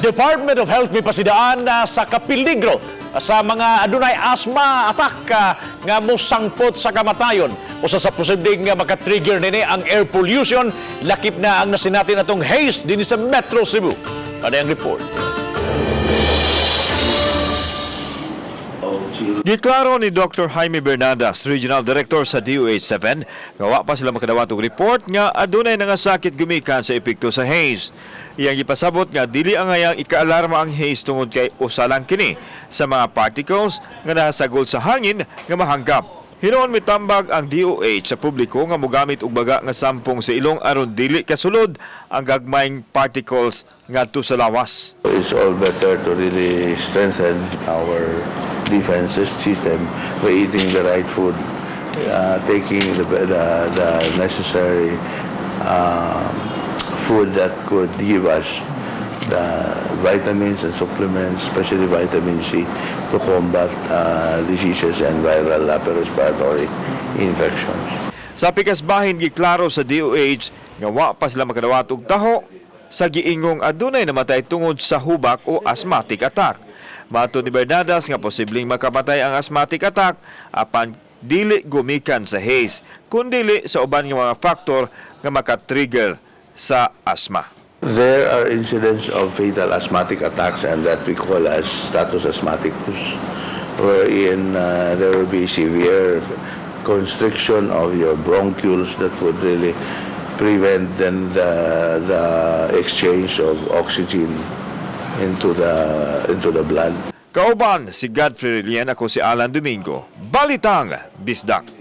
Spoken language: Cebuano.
Department of Health mipasidaan na sa kapiligro sa mga adunay asthma attack nga mosangpot sa kamatayon. Usa sa posibleng nga makatrigger nini ang air pollution, lakip na ang nasinati natong haze dinhi sa Metro Cebu. Ano ang report? Giklaro ni Dr. Jaime Bernadas, Regional Director sa DOH-7, nga wa pa sila makadawat og report nga adunay nangasakit gumikan sa epekto sa haze. Iyang gipasabot nga dili angayang ikaalarma ang haze tungod kay usa lang kini sa mga particles nga nahasagol sa hangin nga mahanggap. Hinuon mitambag ang DOH sa publiko nga mogamit og baga nga sampong sa ilong aron dili kasulod ang gagmayng particles ngadto sa lawas. It's all better to really strengthen our defenses system by eating the right food, taking the necessary food that could give us the vitamins and supplements, especially vitamin C, to combat diseases and viral upper respiratory infections. Sa pikas bahin, giklaro sa DOH nga wa pa sila makadawat og taho sa giingong adunay namatay tungod sa hubak o asthmatic attack. Matod ni Bernadas nga posibleng makapatay ang asthmatic attack apan dili gumikan sa haze, kundili sa uban nga mga faktor nga makatrigger sa asthma. There are incidents of fatal asthmatic attacks, and that we call as status asthmaticus, wherein there will be severe constriction of your bronchioles that would really prevent then the exchange of oxygen into the blood. Kauban si Godfrey Relian, ako si Alan Domingo. Balitang Bisdak.